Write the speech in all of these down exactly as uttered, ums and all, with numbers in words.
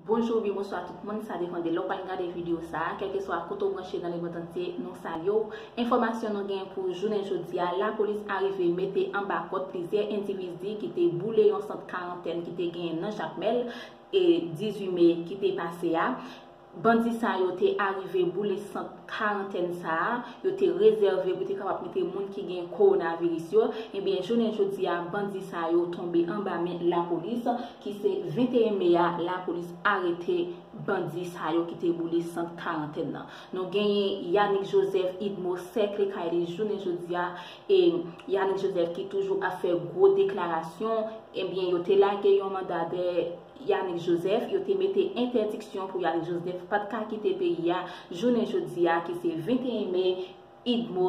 Bonjou oubyen bonswa tout moun, sa depann de lè w pral gade videyo sa a. Kèlkeswa kote w branche nan lemonn antye, nou salye w. Enfòmasyon nou gen pou jounen jodi a, lapolis arive mete anba kòd plizyè endividi ki te boule yon sant karantèn ki te genyen nan Jakmèl, e dizuit me ki te pase a. Bandi sa yo te arive boule sant karantèn sa a, yo te rezève pou te kapab mete moun ki gen kowonaviris yo. Ebyen, jounen jodi a, bandi sa yo tonbe anba men lapolis, ki se venteyen me a, lapolis arete bandi sa yo ki te boule sant karantèn nan. Nou genyen Yanick Joseph Idmo sèkle kay li jounen jodi a, e Yanick Joseph ki toujou ap fè gwo deklarasyon, ebyen, yo te lage yon manda dèyè Yanick Joseph, yo te mete entèdiksyon pou Yanick Joseph pa t ka kite peyi a jounen jodi a, ki se venteyen me, Idmo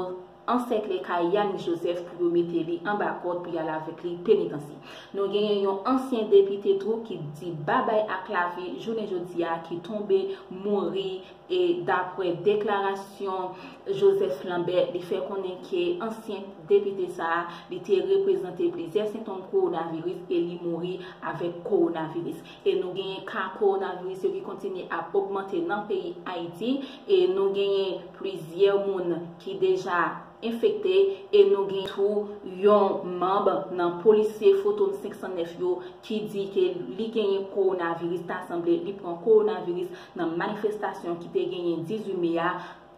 ansèkle kay Yanick Joseph pou yo mete li anba kòd pou y al avèk li penitansye. Nou genyen yon ansyen depite tou ki di babay ak lavi jounen jodi a, ki tonbe mouri, e daprè deklarasyon Joseph Lambert, li fè konnen ke ansyen depite sa a, li te reprezante plizyè sentòm kowonaviris e li mouri avèk kowonaviris. E nou genyen ka kowonaviris yo ki kontinye ap ogmante nan peyi Ayiti, e nou genyen plizyè moun ki deja enfekte, e nou gen tou yon manm nan polisye Foton senk san nèf yo ki di ke li genyen kowonaviris, ta sanble li pran kowonaviris nan manifestasyon ki te genyen dizuit me a.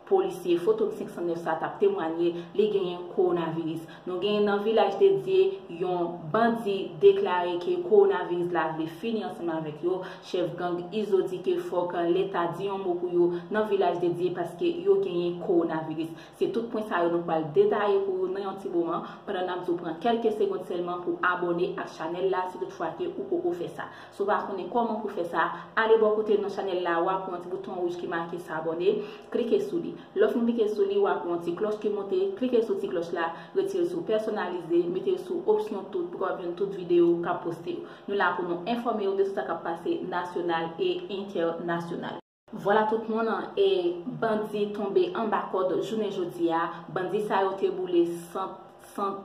Polisye Foton senk san nèf sa t ap temwanye li genyen kowonaviris. Nou genyen nan Vilaj de Dye yon bandi deklare ke kowonaviris la vle fini ansanm avèk yo. Chèf gang Izo di ke fòk Leta di yon mo pou yo nan Vilaj de Dye paske yo genyen kowonaviris. Se tout pwen sa yo nou pral detaye pou ou nan yon ti moman, pandan n ap di w pran kèlke segonn sèlman pou abòne ak chanèl la si toutfwa ke ou poko fè sa. Si w pa konnen kòman pou fè sa, ale bò kote nan chanèl la, w ap wè yon ti bouton wouj ki make s'abonner, klike sou li. Lè w fin klike sou li, w ap wè yon ti klòch ki monte, klike sou ti klòch la, retire l sou pèsonalize, mete l sou opsyon tout pou w kapab jwenn tout videyo k ap poste yo. Nou la pou nou enfòme w de tout sa k ap pase nasyonal e entènasyonal. Vwala tout moun, e bandi tonbe anba kòd jounen jodi a. Bandi sa yo te boule sant, sant,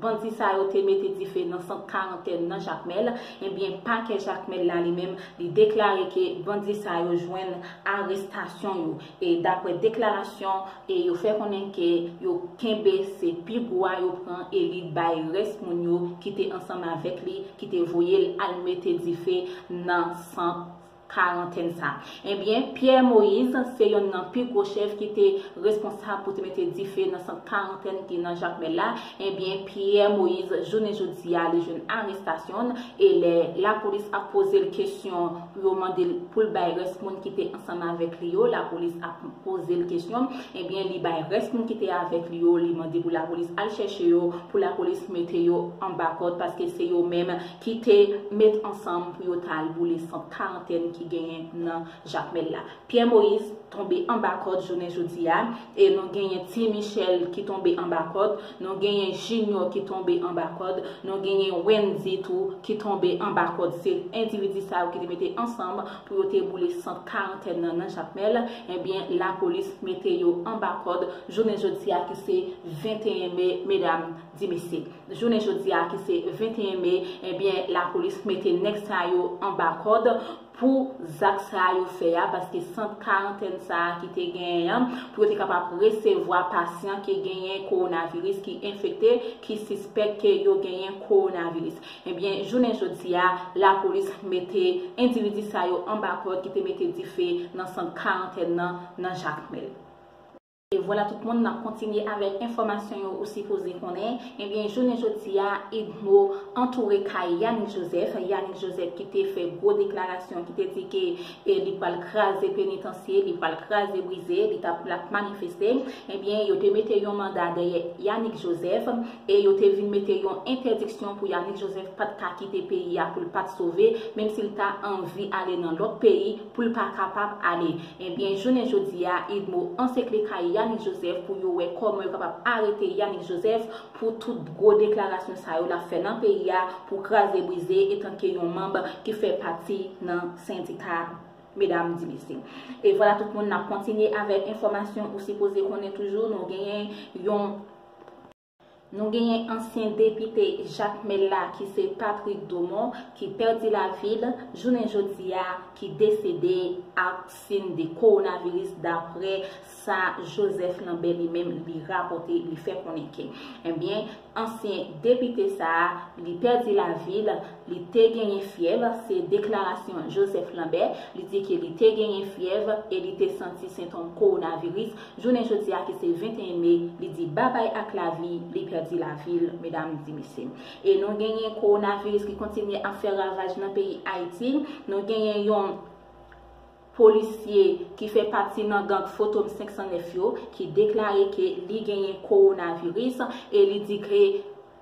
bandi sa yo te mete dife nan sant karantèn nan Jakmèl. Ebyen, pakè Jakmèl la li menm, li deklare ke bandi sa yo jwenn arestasyon yo. E daprè deklarasyon, e yo fè konnen ke yo kenbe se pi gwo a yo pran e li bay rès moun yo ki te ansanm avèk li, ki te voye l al mete dife nan sant karantèn sa. Ebyen, Pierre Moïse se yonn nan pi gwo chèf ki te responsab pou te mete dife nan sant karantèn ki nan Jakmèl la. Ebyen, Pierre Moïse, jounen jodi a, li jwenn arestasyon l, e lè lapolis ap poze l kesyon, yo mande l pou l bay rès moun ki te ansanm avèk li yo, lapolis ap poze l kesyon, ebyen, li bay rès moun ki te avèk li yo, li mande pou lapolis al chèche yo, pou lapolis mete yo anba kòd, paske se yo menm ki te met ansanm pou yo t al boule sant karantèn ki genyen nan Jakmèl la. Pierre Moïse tonbe anba kòd jounen jodi a, e nou genyen Ti Michel ki tonbe anba kòd, nou genyen Junior ki tonbe anba kòd, nou genyen Wendy tou ki tonbe anba kòd. Se endividi sa yo ki te mete ansanm pou yo te boule sant karantèn nan, nan Jakmèl. Ebyen, lapolis mete yo anba kòd jounen jodi a ki se venteyen me, medam di mesye. Jounen jodi a ki se venteyen me, ebyen, lapolis mete nèg sa yo anba kòd pou zak sa yo fè a, paske sant karantèn sa a ki te genyen an, pou yo te kapab resevwa pasyan ki genyen kowonaviris, ki enfekte, ki sispèk ke yo genyen kowonaviris. Ebyen, jounen jodi a, lapolis mete endividi sa yo anba kòd ki te mete dife nan sant karantèn nan, nan Jakmèl. E vwala tout moun, n ap kontinye avèk enfòmasyon yo ou sipoze konnen. Ebyen, jounen jodi a, Idmo antoure kay Yanick Joseph. Yanick Joseph ki te fè gwo deklarasyon, ki te di ke, e, li pral kraze penitansye, li pral kraze brize, li t ap, l ap manifeste. Ebyen, yo te mete yon manda dèyè Yanick Joseph e yo te vin mete yon entèdiksyon pou Yanick Joseph pa t ka kite peyi a pou l pa t sove, menm si l ta anvi ale nan lòt peyi pou l pa kapab ale. Ebyen, jounen jodi a, Idmo ansekle kay Yanick Joseph pou yo wè kòman yo kapab arete Yanick Joseph pou tout gwo deklarasyon sa yo l ap fè nan peyi a pou kraze brize etanke yon manm ki fè pati nan sendika medam di mesye. E vwala tout moun, n ap kontinye avèk enfòmasyon ou sipoze konnen toujou. Nou genyen yon Nou genyen ansyen depite Jakmèl la ki se Patrick Domon ki pèdi lavi l jounen jodi a, ki desede ak siy de kowonaviris, daprè sa Joseph Lambert li menm li rapòte, li fè konnen ke, ebyen, ansyen depite sa a, li pèdi lavi l, li te genyen fyèv, se deklarasyon Joseph Lambert, li di ke li te genyen fyèv e li te santi sentòm kowonaviris. Jounen jodi a ki se venteyen me, li di babay ak lavi, li pèdi lavi l, medam di mesye. E nou genyen kowonaviris ki kontinye ap fè ravaj nan peyi Ayiti. Nou genyen yon polisye ki fè pati nan gang Fotom senk san nèf yo, ki deklare ke li genyen kowonaviris e li di ke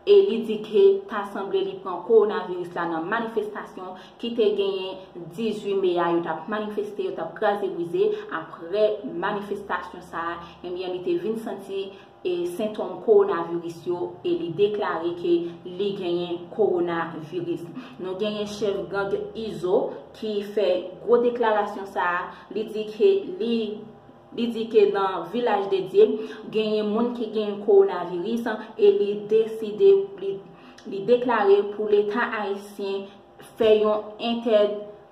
e li di ke ta sanble li pran kowonaviris la nan manifestasyon ki te genyen dizuit me a, yo t ap manifeste, yo t ap kraze brize. Apre manifestasyon sa a, ebyen, li te vin santi e sentòm kowonaviris yo e li deklare ke li genyen kowonaviris. Nou genyen chèf gang Izo ki fè gwo deklarasyon sa a. Li di ke li li di ke nan Vilaj de Dye genyen moun ki genyen kowonaviris e li deside, li, li deklare pou Leta ayisyen fè yon entè,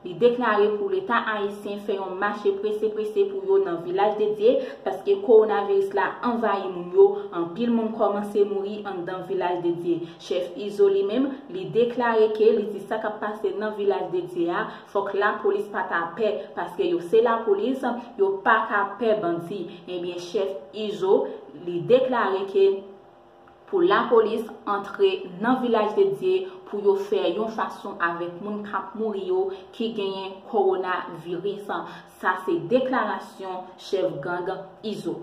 li deklare pou Leta ayisyen fè yon mache prese prese pou yo nan Vilaj de Dye, paske kowonaviris la anvayi moun yo, anpil moun kòmanse mouri anndan Vilaj de Dye. Chèf Izo li menm, li deklare ke li di sa k ap pase nan Vilaj de Dye a, fòk lapolis pa ta pè, paske yo se lapolis, yo pa ka pè bandi. Ebyen, chèf Izo, li deklare ke pou lapolis antre nan Vilaj de Dye pou yo fè yon fason avèk moun k ap mouri yo ki genyen kowonaviris. Sa se deklarasyon chèf gang Izo.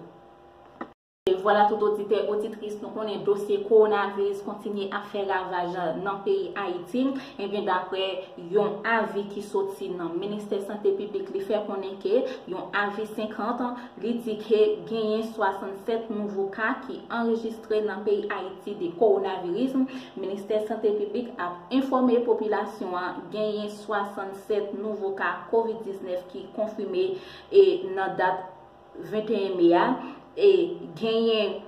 E vwala, tout oditè, oditris, nou konnen dosye kowonaviris kontinye ap fè ravaj nan peyi Ayiti. Ebyen, daprè yon avi ki soti nan Ministè Sante Piblik, li fè konnen ke yon avi senkant, li di ke genyen swasannsèt nouvo ka ki anrejistre nan peyi Ayiti de kowonaviris. Ministè Sante Piblik ap enfòme popilasyon an, genyen swasannsèt nouvo ka kovid diznèf ki konfime e nan dat venteyen me a, e genyen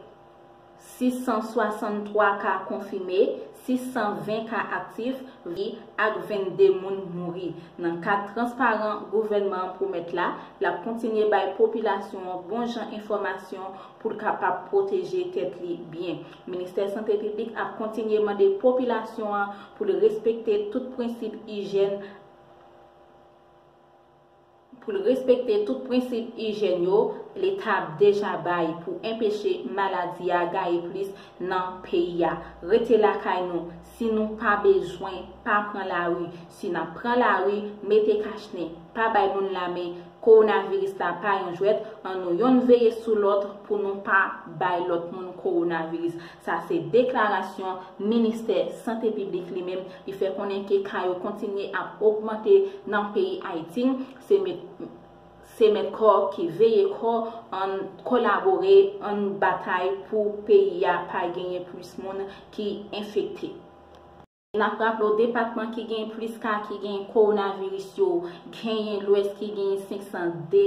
sis san swasanntwa ka konfime, sis san ven ka aktif, vi ak vennde moun mouri. Nan kad transparan gouvènman an pwomèt la, l ap kontinye bay popilasyon an bon jan enfòmasyon pou l kapab pwoteje tèt li byen. Ministè Sante Piblik ap kontinye mande popilasyon an pou l respekte tout prensip ijyèn pou l respekte tout prensip ijyèn yo Leta ap deja bay pou enpeche maladi a gaye plis nan peyi a. Rete lakay nou. Si nou pa bezwen, pa pran lari. Si n ap pran lari, mete kachnen. Pa bay moun lamen. Kowonaviris la pa yon jwèt. Ann nou yonn veye sou lòt pou nou pa bay lòt moun kowonaviris. Sa se deklarasyon Ministè Sante Piblik li menm. Li fè konnen ke ka yo kontinye ap ogmante nan peyi Ayiti. Se met, se met kò ki veye kò, ann kolabore, ann batay pou peyi a pa genyen plis moun ki enfekte. N ap raple w, depatman ki gen plis ka ki gen kowonaviris yo, genyen Lwès ki gen senk san de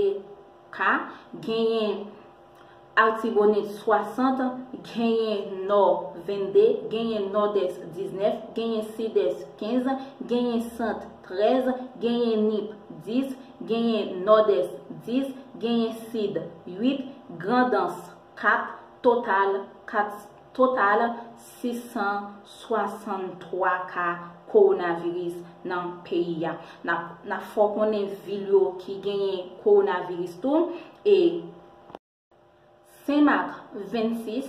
ka, genyen Artibonit swasant, genyen Nò vennde, genyen Nòdès diznèf, genyen Sidès kenz, genyen Sant trèz, genyen Nip dis, genyen Nòdès dis, genyen Sid uit, Grandans kat, total kat, total sis san swasanntwa ka kowonaviris nan peyi a. N ap, n ap fè w konnen vil yo ki genyen kowonaviris tou, e Senmak vennsis,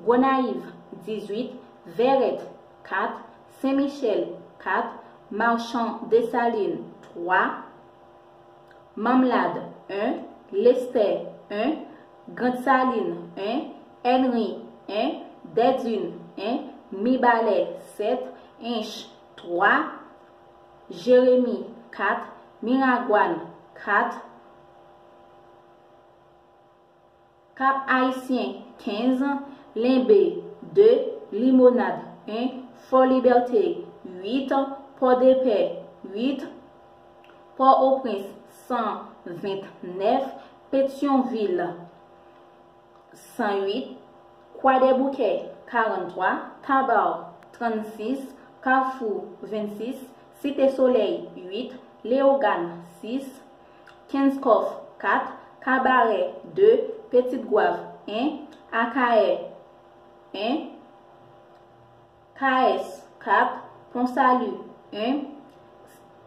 Gonayiv dizuit, Vèrèt kat, Sen Michèl kat, Machan Desalin twa, Manmlad en, Lestè en, Grandsalin en, Ènri en, Dèdin en, Mibalè sèt, Ench twa, Jeremi kat, Miragwàn kat, Kap Ayisyen kenz, Lenbe de, Limonad en, Fò Libète uit, Pòdepè uit, Pòtoprens san vennèf, Petyonvil san uit, Kwadèboukè karanntwa, Tabar trannsis, Kafou vennsis, Site Solèy uit, Leyogàn sis, Kenskòf kat, Kabarè de, Petit Goâve en, Akayè en, Kayès kat, Ponsali en,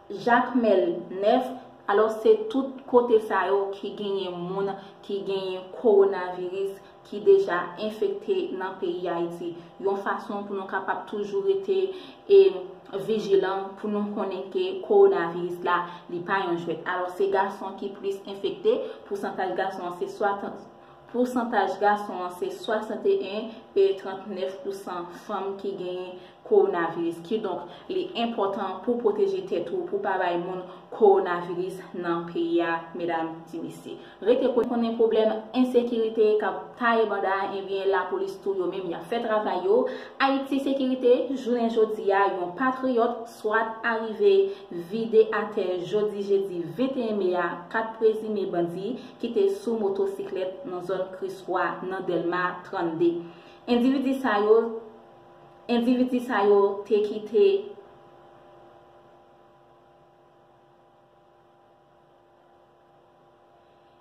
Jakmèl nèf. Alò, se tout kote sa yo ki genyen moun ki genyen kowonaviris ki deja enfekte nan peyi Ayiti, yon fason pou nou kapab toujou rete e vijilan pou nou konnen ke kowonaviris la, li pa yon jwèt. Alò, se gason ki plis enfekte, pousantaj gason an se swasant, pousantaj gason an se swasanteyen e trannèf pousan fanm ki genyen kowonaviris. Kidonk, li enpòtan pou pwoteje tèt ou, pou pa bay moun kowonaviris nan peyi a, medam di mesye. Rete konnen pwoblèm ensekirite k ap taye banda a, ebyen, lapolis tou yo menm y ap fè travay yo. Ayiti Sekirite, jounen jodi a, yon patriyòt swat arive vide atè jodi jedi venteyen me a, kat prezime bandi ki te sou motosiklèt nan zòn Kriswa nan Dèlma trannde. Endividi sa yo, endividi sa yo te kite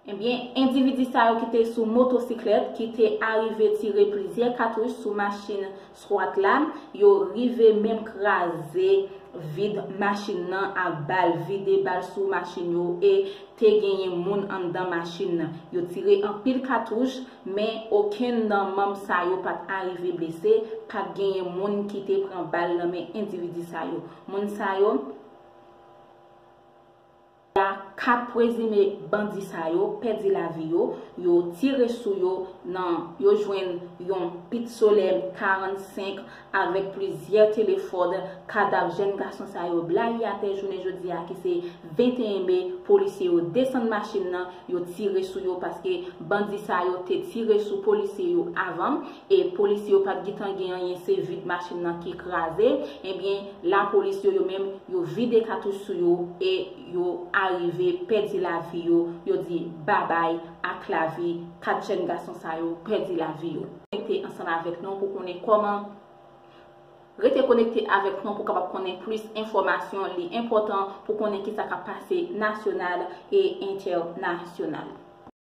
Ebyen, endividi sa yo ki te sou motosiklèt, ki te arive tire plizyè katouch sou machin swat la, yo rive menm kraze vit machin nan ak bal, vide bal sou machin yo e te genyen moun anndan machin nan. Yo tire anpil katouch, men okenn nan manm sa yo pa t arive blese, pa t genyen moun ki te pran bal nan men endividi sa yo. Moun sa yo, kat prezime bandi sa yo pèdi lavi yo, yo tire sou yo nan, yo jwenn yon Pitsolè karannsenk avèk plizyè telefòn, kadav jèn gason sa yo blayi atè jounen jodi a ki se venteyen me, polisye yo desann machin nan, yo tire sou yo paske bandi sa yo te tire sou polisye yo avan, e polisye yo pa t gentan gen anyen, se vit machin nan ki kraze, ebyen, lapolis yo, yo menm, yo vide katouch sou yo e yo arive pèdi lavi yo, yo di babay ak lavi kat jèn gason sa yo pèdi lavi yo. Konekte ansanm avèk nou pou konnen kòman, rete konekte avèk nou pou kapab konnen plis enfòmasyon, li enpòtan pou konnen kisa k ap pase nasyonal e entènasyonal.